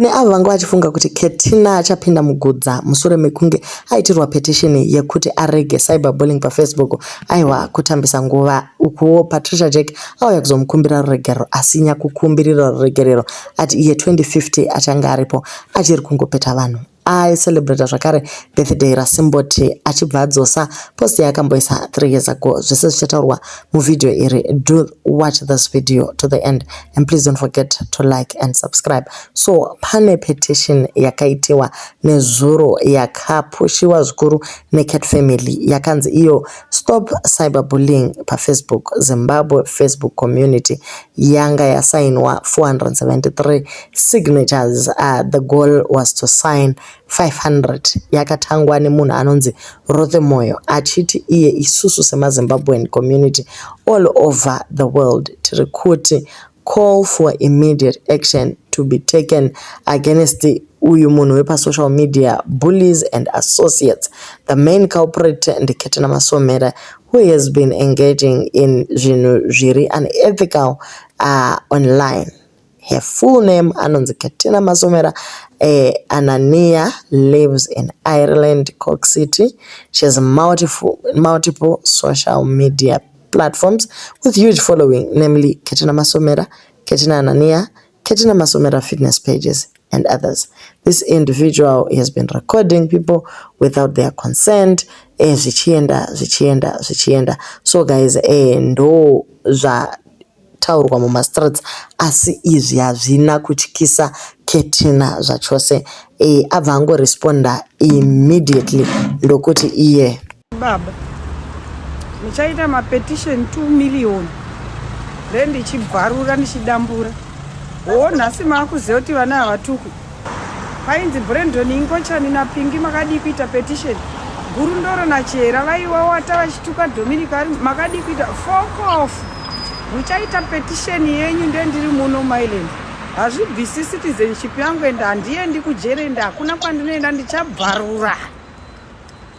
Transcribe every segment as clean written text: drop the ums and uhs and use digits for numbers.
Kune avo vanga vachifunga kuti Ketina achapinda mugudza mushure mekunge aitirwa petition yekuti arege cyberbullying paFacebook, aiwa kutambisa nguva. Ukuwo Patricia Jack auya kuzomukumbira ruregerero asi nyakukumbirira ruregerero ati iye 2050 achange aripo achiri kungopeta vanhu. Aicelebrata zvakare birthday raSimboti achibva adzosa post yaakamboisa 3 years ago. Zvese zvichataurwa muvhidhiyo iri. Do watch this video to the end and please don't forget to like and subscribe. So pane petition yakaitiwa nezuro yakapushiwa zvikuru neCat Family yakanzi iyo "Stop Cyberbullying paFacebook Zimbabwe Facebook Community". Yanga yasainwa 473 signatures. The goal was to sign 500. Yakatangwa nemunhu anonzi Rothe Moyo achiti iye isusu semaZimbabwean community all over the world tiri kuti call for immediate action to be taken against uyu munhu wepasocial media bullies and associates. The main culprit ndiKetina Masomera, who has been engaging in zvinhu zviri unethical online. Her full name anonzi Ketina Masomera Anania, lives in Ireland, Cork City. She has multiple social media platforms with huge following, namely Ketina Masomera, Ketina Anania, Ketina Masomera Fitness pages and others. This individual has been recording people without their consent, zvichienda zvichienda zvichienda. So guys, ndo zvataurwa mumastreets, asi izvi hazvina kutyisa Ketina zvachose. Abva angoresponda immediately ndokuti iye Baba, muchaita mapetition 2 million then ndichibvarura, ndichidambura. Ho, nhasi maakuziva kuti vana havatukwi. Painzi Brandon Ingochani naPingi, makadii kuita petition? Gurundoro nachera vaiwawata vachituka Dominic ari, makadii kuita? Fokofu, muchaita petition yenyu ndendiri muno muIreland. Hazvibvisi citizenship yangu ende handiendi kujere, ende hakuna kwandinoenda. Ndichabvarura,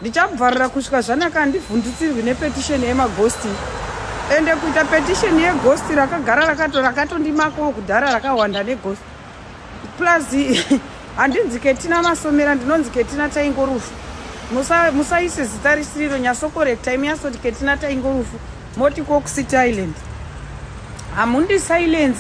ndichabvarura kusvika zvanaka. Handivhundutsirwi nepetition yemaghost. Ende kuita petition yeghost rakagara rakatondimakawo kudhara, rakawanda neghost. Plus handinzi Ketina Masomera, ndinonzi Ketina Taingorufu. Musaise zita risiriro. Nyatsocorrecta imi, yasoti Ketina Taingorufu, moti Cork City, Ireland. Hamundi silence.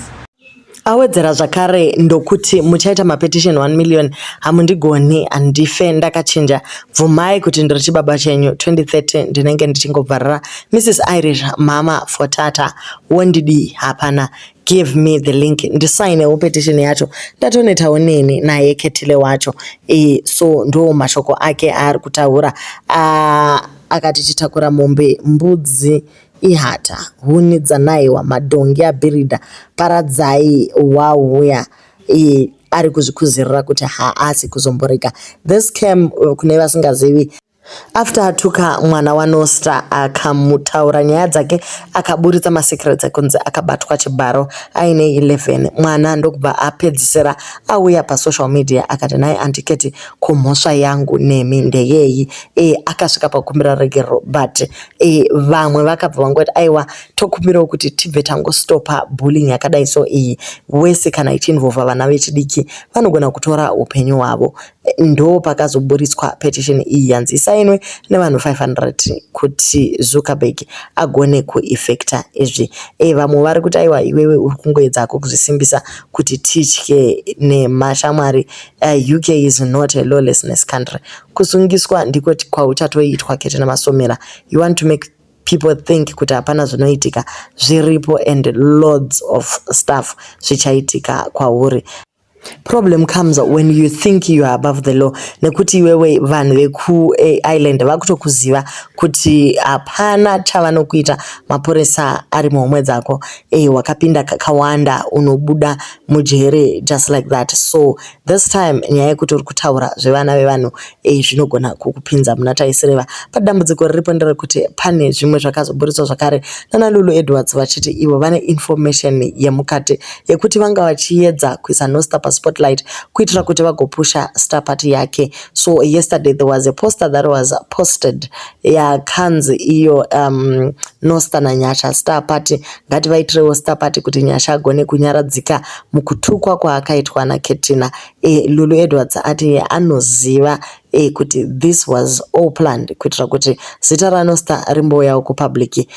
Awedzera zvakare ndokuti muchaita mapetition 1 million, hamundigoni, handife ndakachinja. Bvumai kuti ndiri chibaba chenyu. 2030 ndinenge ndichingobvarira Mrs Irish, mama for tata wondidi hapana. Give me the link ndisainewo petition yacho, ndatonetawo neni naye Ketile wacho. So ndo mashoko ake aari kutaura. Akati chitakura mombe, mbudzi ihata, huni dzanaiwa, madhongi abhiridha, paradzai wauya. Ari kuzvikuzirira kuti haasi kuzomborega. This came, kune vasingazivi, after atuka mwana waNosta, akamutaura nyaya dzake, akaburitsa masecrets ekunzi akabatwa chibharo aine 11. Mwana ndokubva apedzisira auya pasocial media akati, "Nhai Auntie Keti, kumhosva yangu nemi ndeyei?" Akasvika pakukumbira regerero, but vamwe vakabva vangoti, "Aiwa, tokumbirawo kuti tibve tangostopa bullying yakadai." So iyi wese kana ichiinvolva vana vechidiki vanogona kutora upenyu hwavo. Ndo pakazoburitswa petition iyi yanzi isainwe nevanhu 500 kuti Zuckerberg agone kueffecta izvi. Vamwe vari kuti, "Aiwa, iwewe uri kungoedzako kuzvisimbisa kuti titye nemashamwari. UK is not a lawlessness country. Kusungiswa ndiko kwauchatoitwa, Ketina Masomera. You want to make people think kuti hapana zvinoitika. Zviripo and loads of stuff zvichaitika kwauri. Problem comes when you think you are above the law, nekuti iwewe vanhu vekuIreland vakutokuziva kuti hapana chavanokuita. Mapurisa ari muhomwe dzako. Wakapinda kakawanda, unobuda mujere just like that. So this time nyaya yekuti uri kutaura zvevana vevanhu zvinogona kukupinza muna taisireva. Padambudziko riripo nderekuti pane zvimwe zvakazoburitswa zvakare nana Lulu Edwards vachiti ivo vane information yemukati yekuti vanga vachiedza kuisa Nosta paspotlight. muspotlight kuitira kuti vagopusha star party yake. So yesterday there was a poster that was posted yakanzi iyo Nosta naNyasha star party, ngativaitirewo star party kuti Nyasha agone kunyaradzika mukutukwa kwaakaitwa naKetina. Lulu Edwards ati anoziva kuti this was all planned kuitira kuti zita raNosta rimbouyawo kupublic.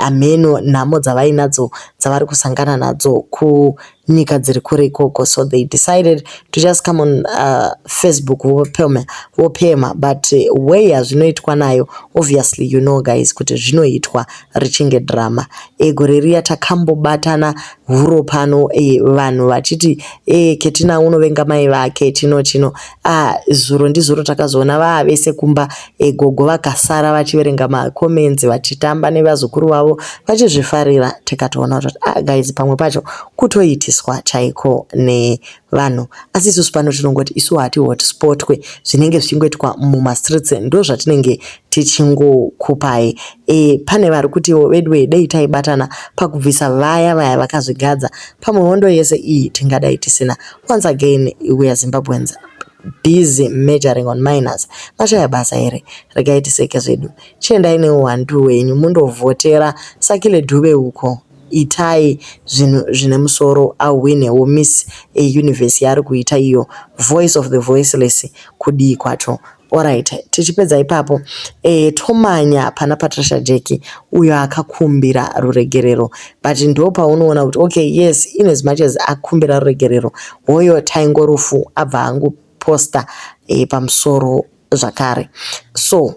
Amheno nhamo dzavainadzo dzavari kusangana nadzo kunyika dziri kure ikoko, so they decided to just come on Facebook vopema, but way yazvinoitwa nayo, obviously you know guys kuti zvinoitwa richinge drama. Gore riya takambobatana huro pano, vanhu vachiti Ketina unovenga mai vake, chino chino. Zuro ndizuro takazoona vavese kumba, gogo vakasara vachiverenga macomments, vachitamba nevazukuru vavo vachizvifarira. Tikatoona kuti guys, pamwe pacho kutoitiswa chaiko nevanhu. Asi isusu pano tinongoti isu hati hotspotwe, zvinenge zvichingoitwa mumastreets ndo zvatinenge tichingokupai. Pane vari kutiwo veduwe dei taibatana pakubvisa vaya vaya vakazvigadza, pamwe hondo yese iyi tingadai tisina. Once again, we are Zimbabweans busy majoring on minors. Mashaya basa here? Regai tiseke zvedu. Chiendai neuwandu hwenyu mundovhotera Sakile Dube uko. Itai zvinhu zvine musoro, ahwinewo Miss Universe yaari kuita iyo, voice of the voiceless, kudii kwacho. Alright, tichipedza ipapo, tomanya pana Patricia Jack uyo akakumbira ruregerero, but ndo paunoona kuti okay, yes, in as much as akumbira ruregerero, hoyo taingorufu abva angoposta pamusoro zvakare. So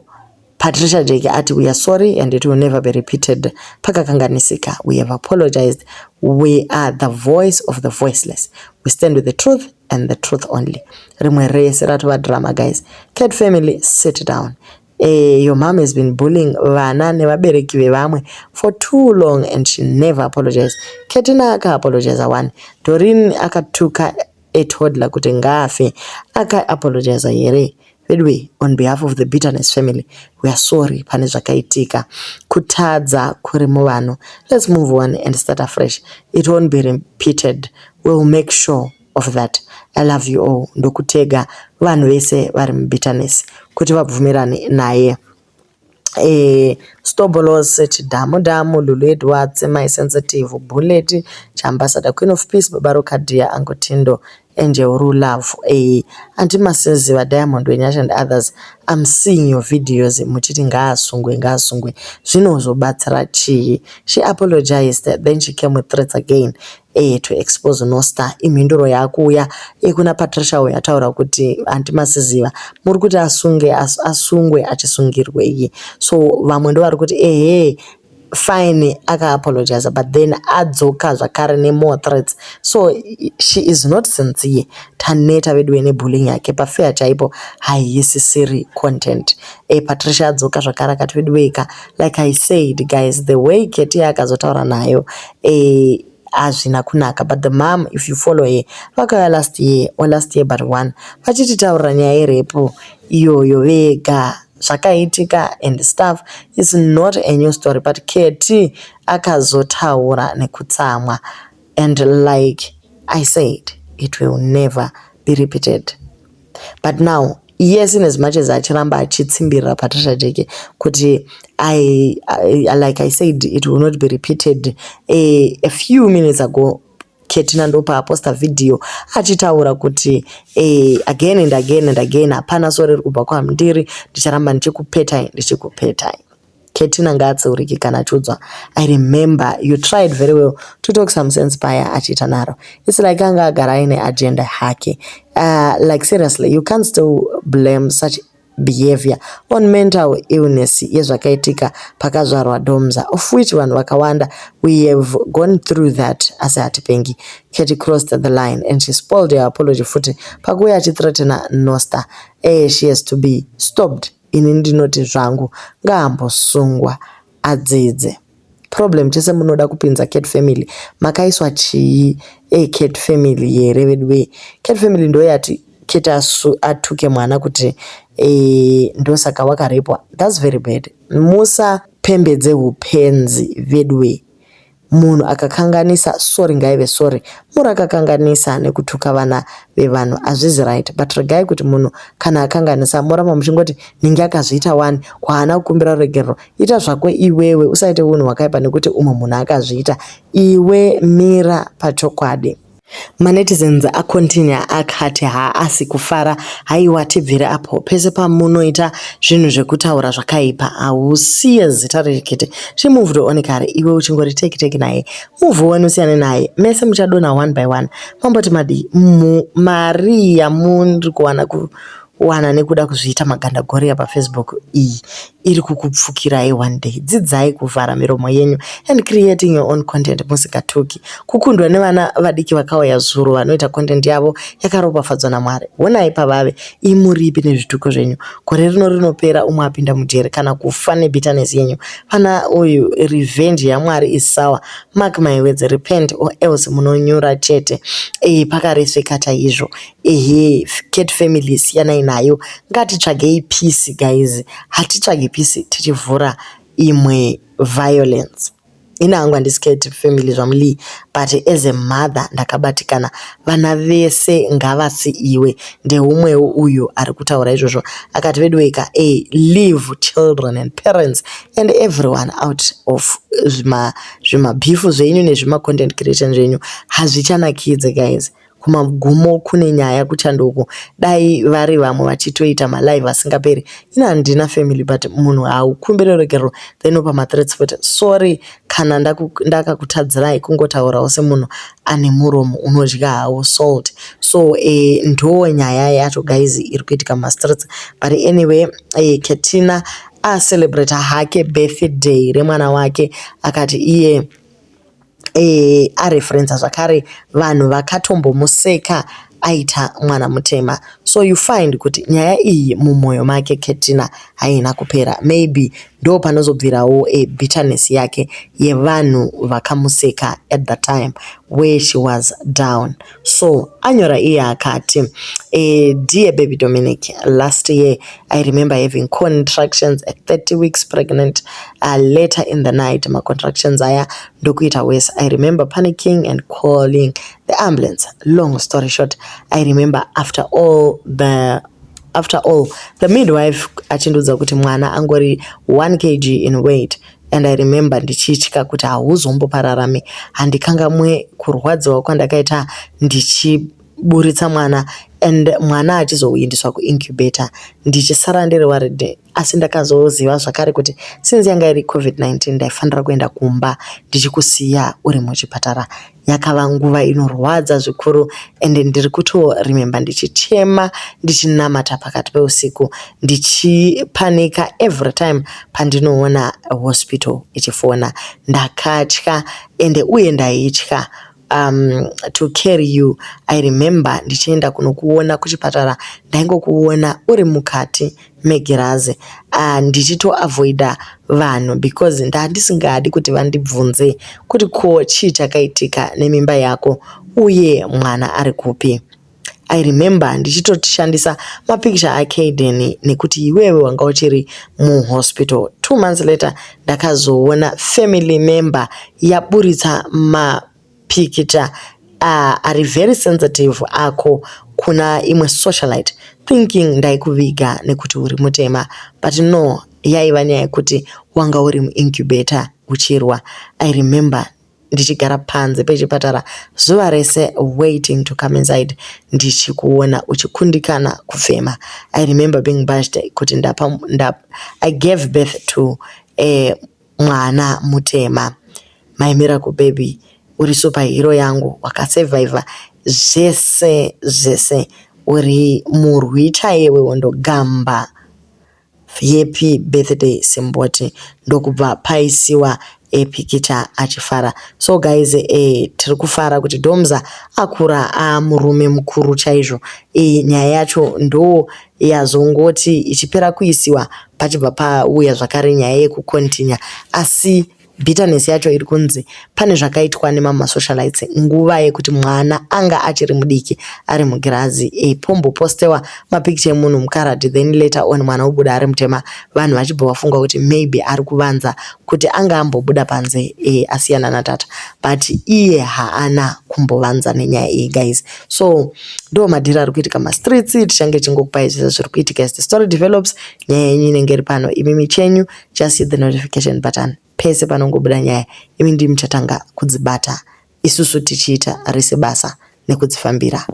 Patricia Jack ati, "We are sorry and it will never be repeated. Pakakanganisika, we have apologized. We are the voice of the voiceless. We stand with the truth and the truth only." Rimwe rese ratova drama, guys. Cat family, sit down. Your mom has been bullying vana nevabereki vevamwe for too long and she never apologized. Ketina akaapologiza one. Dorin akatuka etoddler kuti ngaafe, akaapologiza here? Anyway, on behalf of the Bitterness family, we are sorry pane zvakaitika. Kutadza kuri muvanhu. Let's move on and start afresh. It won't be repeated, we'll make sure of that. I love you all. Ndokutega vanhu vese vari mubitterness kuti vabvumirane naye. Stobolos, Chidhamu Dhamu, Lulu Edwards, My Sensitive, Bullet, Chambasada, Queen of Peace, Baba Rokadia, Angotindo, Angel Rulove, Auntie Masezi, Diamond Wenyasha and others. I'm seeing your videos muchiti ngaasungwe, ngaasungwe. Zvinozobatsira chii? She apologized, then she came with threats again to expose Nosta. Imhinduro yakuuya kuna Patricia uyo ataura kuti Auntie Masiziva muri kuti asunge asungwe achisungirwei? So vamwe ndo vari kuti ehe, fine, akaapologiza, but then adzoka zvakare nemore threats, so she is not sincere. Taneta vedu nebullying yake, pafair chaipo haisisiri content. Patricia adzoka zvakare akati vedu weka, like I said guys, the way Keti akazotaura nayo hazvina kunaka. But the mom, if you follow her, vakauya last year or last year but one vachititaurira nyaya yerepo iyoyo vega, zvakaitika and stuff. Is not a new story, but Keti akazotaura nekutsamwa and like I said, it will never be repeated. But now, yes, in as much as achiramba achitsimbirira Patricia Jeke kuti like I said, it will not be repeated, a few minutes ago Ketina ndopaaposta vhidhiyo achitaura kuti again and again and again, hapana sorry riri kubva kwandiri, ndicharamba ndichikupetai, ndichikupetai. Ketina ngaatsiurike kana achiudzwa. I remember you tried very well to talk some sense paya achiita naro. It's like anga agara aine agenda hake. Like seriously, you can't still blame such behavior on mental illness yezvakaitika pakazvarwa Domza, of which vanhu vakawanda we have gone through that, asi hatipengi. Katie crossed the line and she spoiled her apology futi pakuuya achithreatena Nosta. She has to be stopped. Ini ndinoti zvangu ngaambosungwa adzidze. Problem chese munoda kupinza Cat family, makaiswa chii? Cat family here vedu wee? Cat family ndo yati Kate atuke mwana kuti ndosaka wakarepwa. That's very bad. Musapembedze upenzi vedu wee. Munhu akakanganisa sorry ngaive sorry. Muri akakanganisa nekutuka vana vevanhu hazvizi right but regai kuti munhu kana akanganisa moramba muchingoti nhingi akazviita wani kwaana kukumbira ruregerero. Ita zvako iwewe usaite unhu hwakaipa nekuti umwe munhu akazviita. Iwe mira pachokwadi. Manetizens acontinue akati haasi kufara haiwa tibvire apo pese pamunoita zvinhu zvekutaura zvakaipa hausiye zita rechikete she moved on kare iwe uchingori teki teki naye move on usiyane naye mese muchadonha one by one mamboti madii mari yamuri kuwana kuwana nekuda kuzviita magandagoriya pafacebook iyi iri kukupfukirai one day. Dzidzai kuvhara miromo yenyu and creating your own content musingatuki. Kukundwa nevana vadiki vakauya zuro vanoita content yavo yakaropafadzwa naMwari. Honai pavave imuripi nezvituko zvenyu. Gore rino rinopera umwe apinda mujeri kana kufa nebitterness yenyu. Pana uyu revenge yaMwari is sour. Mark my words, repent or else munonyura chete. Eh, pakaresveka chaizvo. Ehe, cat family siyanai nayo. Ngatitsvagei peace guys. Hatitsvagi peace tichivhura imwe violence. Ini hangu handisi cat family zvamuli but as a mother ndakabatikana. Vana vese ngavasiiwe. Ndeumwewo uyu ari kutaura izvozvo akati veduweka eh, leave children and parents and everyone out of zvimabhifu zvenyu nezvima content creation zvenyu hazvichanakidze guys kumagumo kune nyaya kuchandoku dai vari vamwe vachitoita malive asingaperi ini handina family but munhu haukumbiri ruregerero then opa mathreats futi sorry kana ndakakutadzirai kungotaurawo semunhu ane muromo unodya hawo salt so eh, ndo nyaya yacho guys iri kuitika mumastreets but anyway eh, Ketina acelebrata hake birthday remwana wake akati iye e, areferensa zvakare vanhu vakatombomuseka aita mwana mutema so you find kuti nyaya iyi mumwoyo make Ketina haina kupera maybe ndo panozobvirawo e bitterness yake yevanhu vakamuseka at the time where she was down so anyora iye akati e, dear baby Dominic last year I remember having contractions at 30 weeks pregnant later in the night macontractions aya ndokuita worse I remember panicking and calling the ambulance long story short I remember after all the midwife achindiudza kuti mwana angori 1 kg in weight and I remember ndichitya kuti hauzombopararami handikangamwe kurwadziwa kwandakaita ndichiburitsa mwana and mwana achizoendeswa kuincubator ndichisara ndiri worried asi ndakazoziva zvakare kuti since yanga iri covid-19 ndaifanira kuenda kumba ndichikusiya uri muchipatara yakava nguva inorwadza zvikuru ende ndiri kutoremember ndichichema ndichinamata pakati peusiku ndichipanika every time pandinoona hospital ichifona ndakatya ende uye ndaitya to carry you I remember ndichienda kunokuona kuchipatara ndaingokuona uri mukati megirazi ndichitoavoida vanhu because ndandisingadi kuti vandibvunze kuti ko chii chakaitika nemimba yako uye mwana ari kupi I remember ndichitoshandisa mapikicha aKaden nekuti iwewe wanga uchiri muhospital 2 months later ndakazoona family member yaburitsa mapikicha ari very sensitive ako kuna imwe socialite thinking ndaikuviga nekuti uri mutema but no yaiva nyaya yekuti wanga uri muincubator uchirwa I remember ndichigara panze pechipatara zuva rese waiting to come inside ndichikuona uchikundikana kufema I remember being bashed kuti ndapa, ndap, I gave birth to mwana mutema my miracle baby uri superhero yangu wakasurvivha zvese zvese uri murwi chaiye wehondo gamba happy birthday simboti ndokubva paisiwa epikicha achifara so guys tiri kufara kuti Domza akura amurume mukuru chaizvo nyaya yacho ndo yazongoti ichipera kuisiwa pachibva pauya zvakare nyaya yekukontinya asi Bitterness yacho iri kunzi pane zvakaitwa nemamwe masocialites nguva yekuti mwana anga achiri mudiki ari mugirazi e, pombopostewa mapicture emunhu mukaradhi then later on mwana obuda ari mutema vanhu vachibva vafunga kuti maybe ari kuvanza kuti anga ambobuda panze e, asiyana natata but iye haana kumbovanza nenyaya iyi guys so ndo madhiri ari kuitika mastreets tichange tichingokupai zvese zviri kuitika as the story develops nyaya yenyu inenge iri pano imimi chenyu just hit the notification button pese panongobuda nyaya imi ndimi muchatanga kudzibata isusu tichiita rese basa nekudzifambira.